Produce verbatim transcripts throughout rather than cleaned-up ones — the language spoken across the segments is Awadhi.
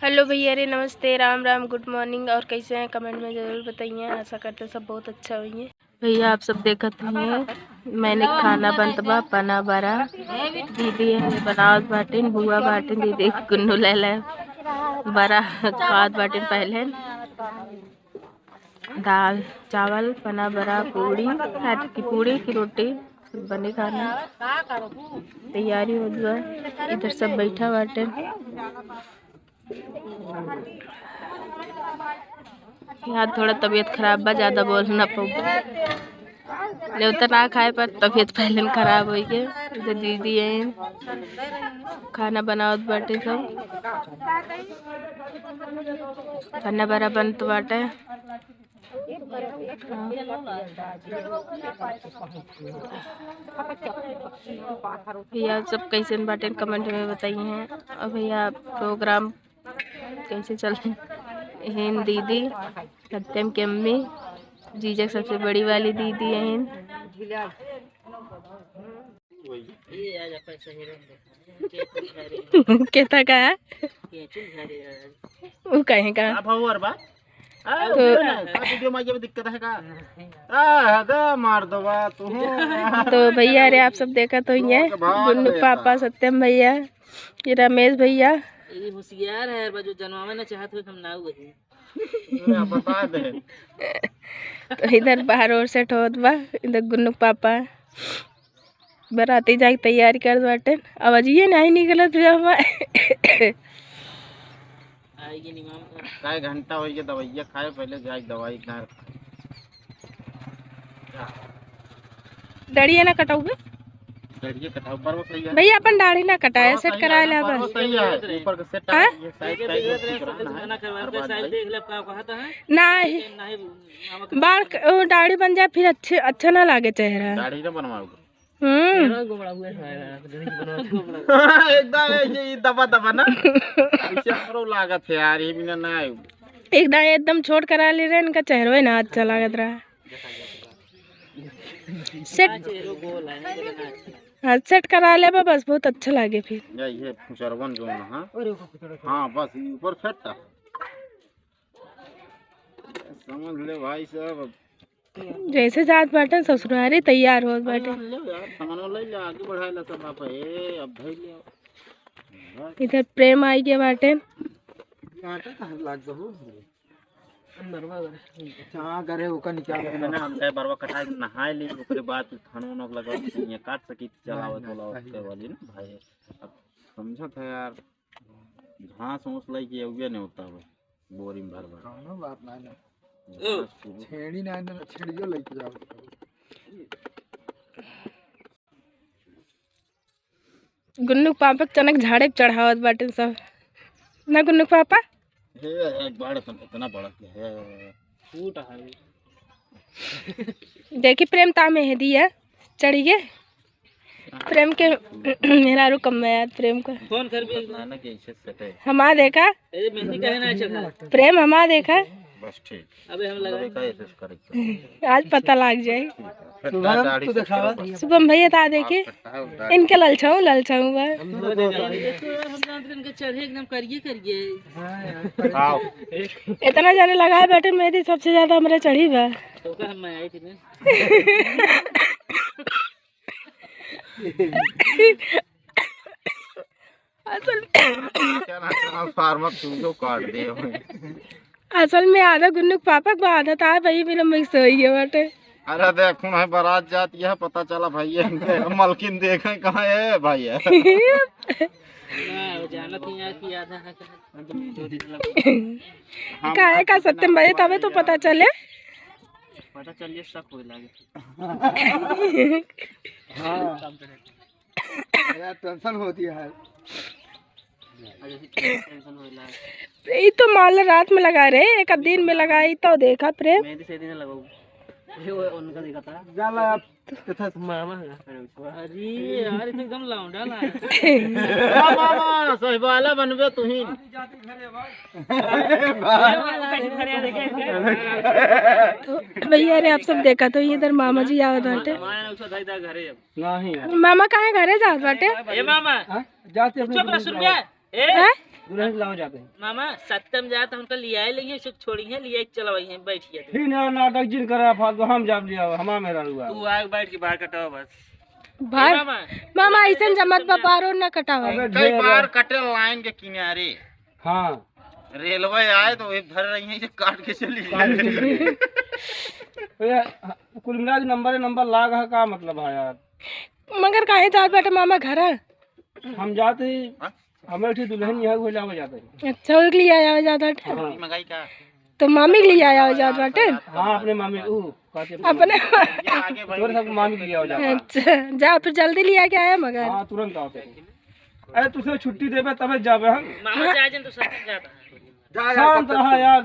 हेलो भैया रे, नमस्ते, राम राम, गुड मॉर्निंग। और कैसे हैं, कमेंट में ज़रूर बताइए। आशा करते हैं सब बहुत अच्छा होइए। भैया, आप सब देखत होइए, मैंने खाना बनत बा, पना बरा। दीदी है बनावत बाटिन, बुआ बाटिन, दीदी गुन्नू ले ले बरा खात बाटिन पहले। दाल, चावल, पना बरा, पूड़ी, रात की पूड़ी की रोटी, सब बने खाना। तैयारी होत बा। इधर सब बैठा बाटे। यहाँ थोड़ा तबीयत खराब बा, ज्यादा बोल ना पाऊँ। नेवता ना खाए पर तबीयत पहले न खराब होई के। इधर दीदी है, खाना बनावत बाटे सब। पना बरा बनत बाटे। भैया सब कैसन बाटे, कमेंट में बताइए। और भैया, प्रोग्राम कैसे चल रहे? हेन दीदी, सत्यम के अम्मी, जीजा सबसे बड़ी वाली दीदी है। केता का है? वो कहे का? का भाऊ अरबा? आ, तो वीडियो में, का वीडियो में ये दिक्कत है का? आ, हदा मार दो बा तू। तो भैया रे, आप सब देखत होइए, गुन्नू पापा, सत्यम भैया, ये रमेश भैया। ये होशियार है, बा जो जनवावे ना चाहत हो, हम ना वही। बता दे। तो इधर बाहर और सेट होत बा, इधर गुन्नू पापा। बराती जाए के तैयारी करत बाटे। आवाजिए नाही निकलत बा हमार। आएगी नी मामा। ढाई घंटा होइगे दवाइया खाए, पहले जाए दवाई घर। दाढ़ी ना कटाऊ बे? दाढ़ी कटाऊ, पर वो सही है। भैया, अपन दाढ़ी ना कटाए, पर वो सेट सही करा है ले ना, पर वो बस। सही है। ऊपर के सेट हाँ? ये साइड, साइड में कुछ रखना है। हर बार भाई। नहीं। बाल क-, वो दाढ़ी बन जाए, फिर अच्छे, अच्छा ना लागे चेहरा। दाढ़ी ना बनवाओगे? हम्म। एकदम ऐसे ही दबा दबा ना। ऐसे हमरो लागत है यार, ये बिना ना आए। एकदम, एकदम छोट करा ले रहे, इनका चेहरा ही ना अच्छा लागत रहा। सेट, हाँ, सेट करा ले बा, बस बहुत अच्छा लागे फिर। या ये फुसरवन जो है, हाँ? हाँ, बस ये ऊपर सेट था। समझ ले भाई साहब। जैसे जात बाटे ससुरारी, तैयार होत बाटे। अरे ले यार, सामान ले ले, आगे बढ़ाए ला सब आप, ए, अब धई ले। इधर प्रेम आई गया बाटे। आटा कहाँ लाग दो? अंदर बा। अच्छा, हाँ, करे ओकर निकाल के मैंने हम कहे बरवा कटाई के नहाए ली, ओकरे बाद खाना वाना लगा के ये काट सकी, चलावत वाला सही ओके है। वाली ना भाई। अब समझत है यार, घास ओस लाई के उगे नहीं होता है बोरी में भर भर। कौनो बात ना है। घास को छेड़ी ना है, छेड़ियो लेके जाओ। गुन्नू पापा के चनक झाड़े पे चढ़ावत बाटे सब। ना गुन्नू पापा? हे, एक बार तो इतना बड़ा के है। फूट है। देखी प्रेम ता में है दिया, चढ़ी गे। प्रेम के मेहरारू कम में यार, प्रेम को। फोन कर भी। ना, ना, कैसे सेट है? हमा देखा। ए, मेहंदी काहे ना चढ़ा? प्रेम हमा देखा। बस ठीक। अबे हम लगा। आज पता लग जाए। शुभम, तू दिखावा। शुभम भैया, ता देखी, इनके ललछाऊ, ललछाऊ बा। हम जानते इनके चढ़े एकदम करिए, करिए। आओ। इतना जाने लगा है बैठे, मेहंदी सबसे ज्यादा हमरे चढ़ी बा। तो का हम आई थी ना। असल क्या ना, ट्रांसफार्मर फ्यूजो काट दे। असल में आधा गुन्नू के पापा के आधा था भाई, मेरा मिक्स हो गया बाटे। अरे देखो ना, बारात जाती है, पता चला भाई, ये इनके मलकिन देखे कहाँ है भाई है। ना, वो जानत नहीं है कि आधा है। हम काहे का सत्यम भाई, तबे तो पता चले। पता चलिए शक होए लागे। हाँ। यार, टेंशन होती है। ये तो माल रात में लगा रहे, एक आध दिन में लगाई तो देखा प्रेम। मेहंदी से दिन लगाऊ। ये वो उनका देखा था। जाला आप, तथा मामा है। अरे यार, ये तो एकदम लौंडा ला है। मामा, सही वाला बनबे तू ही। तो भैया रे, आप सब देखा तो इधर मामा जी आवत बाटे। नहीं। मामा काहे घरे जात बाटे? ए मामा। हाँ? जाते अपने चुप रह, सुन बे। ए, हैं? दुल्हन लाओ जाते हैं। मामा, सत्यम जात, हमका लियाए लेंगे, उसे छोड़ी हैं, लियाए चलवाई हैं, बैठ गया। फिर ना नाटक जिन करा फालतू, हम जाब लिया, हमार मेहरारू। तू आग बैठ के बार कटाओ बस। बार? ए मामा, मामा, ऐसन जमत बा, बारो ना कटावा। अबे कई ढेर बार है। कटे लाइन के किनारे। हाँ। रेलवे आए तो एक धर रही है, ये काट के चली काट के चली। जाए। तो ये कुल मिला के नंबर, नंबर लाग है, का मतलब है यार? मगर काहे जात बाटे मामा घर? हम जाते ही, हाँ? हमें उठी दुल्हन यहाँ को लावा जाता है। अच्छा, वो के लिए आया जाता है। हाँ। मंगाई का? तो मामी के लिए आया जात बाटे? हाँ, अपने मामी, ऊ, कहते अपने अपने ये आगे बढ़ तोरे सब मामी के लिए आवा जाता है। अच्छा, जा फिर जल्दी लिया के आया मगर। हाँ, तुरंत आओ तुम। अरे, तुझे छुट्टी देबे तबे जाबे हम। मामा हाँ। जा जन तो सब जाता है। जा, जा, शांत कब तक रहा तू? यार।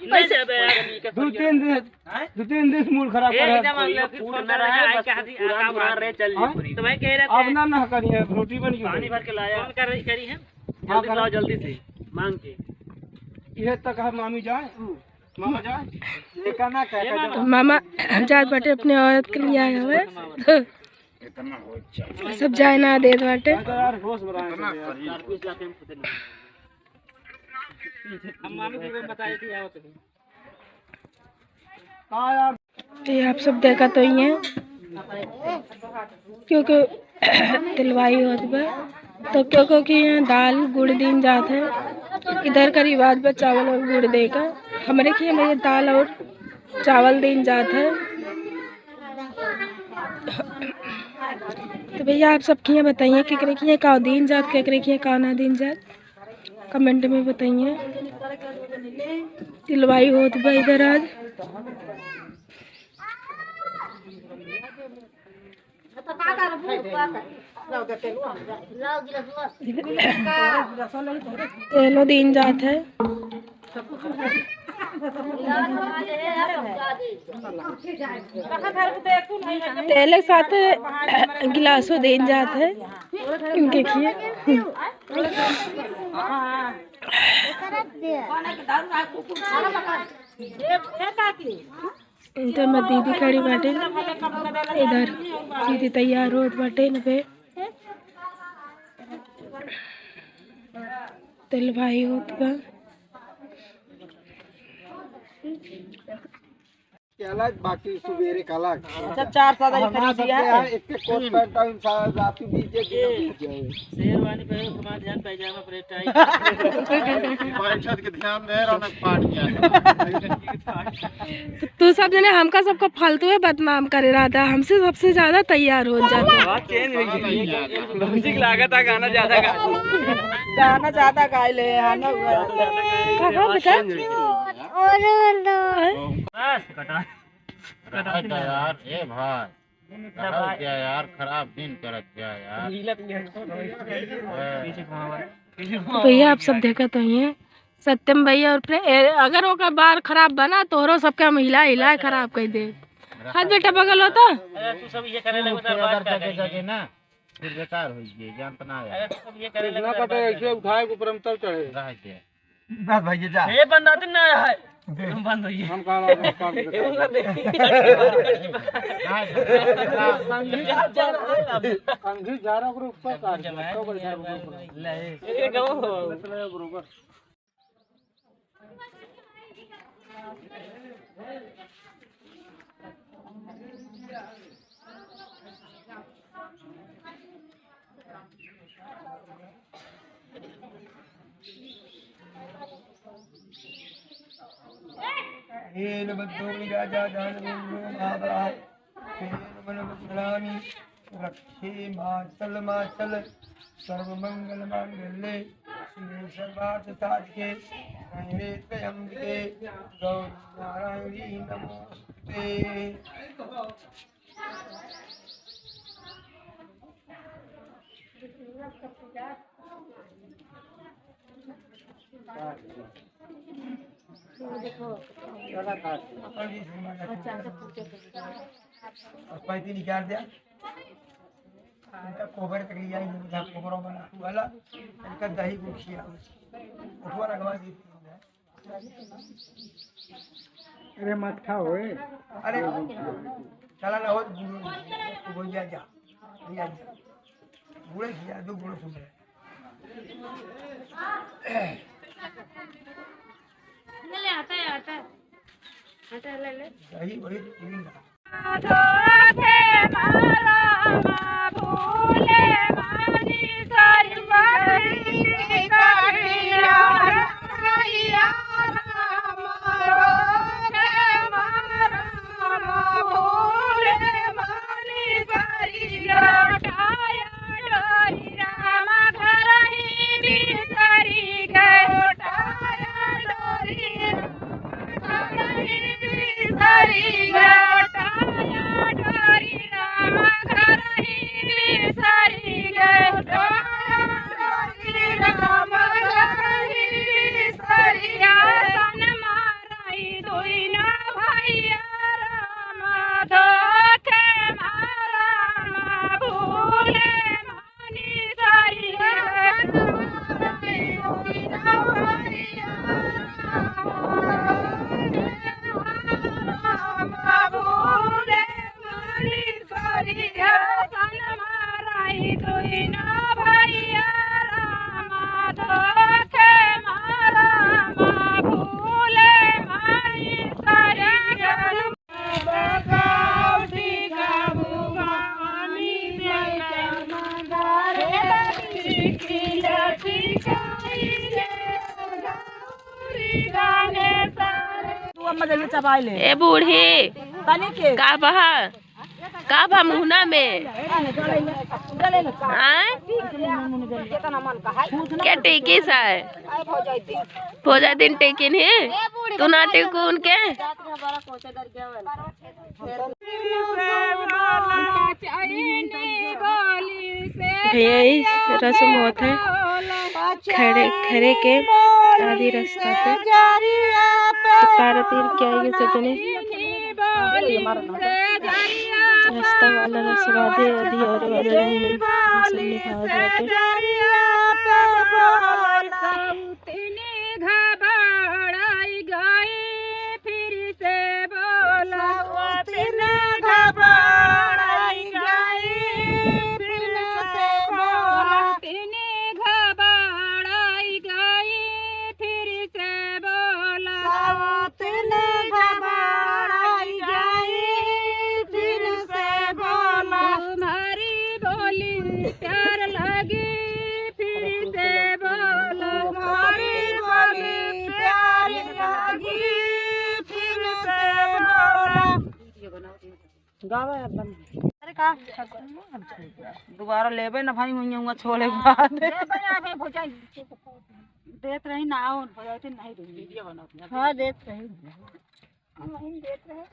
नहीं जाबे यार। दो तीन दिन, हैं? दो तीन दिन से मूड खराब ए, कर रहा एकदम है। अगला फिर फोन कर रहा है, बस कहा दी, पुरान आता पुरान बात। रे चल हाँ? पूरी। तो भाई कह रहे थे, अब ना, ना करिए, रोटी बन गई। पानी भर के लाया। फोन कर, करी है। हाँ, जल्दी से करो। लाओ, जल्दी से, मांग के। ये तक है मामी जाए, ऊ, मामा जाए। ये कहना क्या, ये कहना? मामा। तो मामा जात बाटे अपने औरत के लिए आए हुए। सब जाए ना देत बाटे। हम मामी को बता देती है, आओ तो। तो ये आप सब देखा तो ही है, क्योंकि तिलवाई होत बा, तो क्यों, क्योंकि यहाँ दाल गुड़ दीन जात है। इधर का रिवाज बा चावल और गुड़ दे का, हमरे के यहाँ भैया दाल और चावल दीन जात है। तो भैया आप सब के यहाँ बताइए, केकरे के यहाँ का दीन जात, केकरे के यहाँ का ना दीन जात। कमेंट में बताइए। तिलवाई होत बा इधर आज। तेलो दीन जात है। तेले साथ गिलासो दीन जात है इनके खिए। इधर में दीदी खड़ी बाटे, इधर दीदी तैयार होत बाटे न बे। तिलवाई होत बा। के अलग, बाकी सुबेरे का अलग। अच्छा, चार सौ हमारा खरीद सब दिया के है। यहाँ एक एक कोट पैंट और सारा रात में बीते दिन ये बीत जाए। शेरवानी पहन, हमारे ध्यान पैजामा पर टाई। परिषद के ध्यान दे, रौनक पाट गया। तो तू सब जने हमका सबका फालतू में बदनाम करे रहा था, हमसे सबसे ज्यादा तैयार हो जाता। बात चेंज हो गई। म्यूजिक लागत है, गाना ज्यादा गा। गाना ज्यादा गाए ले, है ना? कहाँ बेटा? बस, कटा। कटा रहा था यार, ए भाई। रहा क्या यार, खराब दिन करत क्या यार। नीला पिंजरा। ए। तो भैया, आप सब देखत होइए, सत्यम भैया और प्रे-, ए, अगर ओकर बार खराब बना, तोहरो सबके हम हिला हिला खराब कर दे। हाथ बेटा बगल होता। अरे, तू सब ये करे लगे, तो बात कर जगे ना। फिर बेकार हो गई, ज्ञान तो ना आया। अरे, तू सब ये करे इतना लगे, कटे, ऐसे उठाए के ऊपर हम तब चढ़े। रह के। बस भैया, जा। ये बंद आते ना है। दे। हम बंद होइए। हम काम, हम काम करते हैं। ये बंद दे। ना, जा। जा, जा, जा। कंघी जा रहा, ओकरे ऊपर काट दे। ले। ये गाँव हो। बरोबर। हे नमद्दो राजा दानवेंद्रो महाबलाः। हे नमन वक्त्रामि रक्षे माचल माचल। सर्वमंगल मांगल्ये शिवे सर्वार्थ साधके शरण्ये त्र्यंबके गौरी नारायणी नमोस्तुते। और पैंती निकाल दिया। इनका कोबर तक लिया, इनका कोबरो बना वाला, इनका दही गुड़ खिया, उठवा रखवा दी। अरे मत खाओ, ए। अरे, चला ना हो, गुड़, गुड़ जा, जा, जा, जा। गुड़ खिया, दो गुड़ सुन रहे। ले, ले, आता है, आता है। आता है, ले, ले। तू अब मदन में चबाई ले। ए बूढ़ी, तनी के। का बहा? का बा मुहना में? आय? के टेकिस है? भोजा दिन टेकिन ही? तू ना टेकू उनके? भैया, ई रस्म होत है, खरे, खरे के आधी रास्ता पे तारा तीर के आगे से तने रास्ता वाला रस्म आधी, आधी और वाला सब निभावत बाटे। गावा अपन। अरे का? दोबारा लेबे ना भाई, हुइया हुआ छोड़े के बाद। देत रही ना, आओ, भौजाई तो नहीं रही। हाँ, देत रही। हम वहीं देत रहे।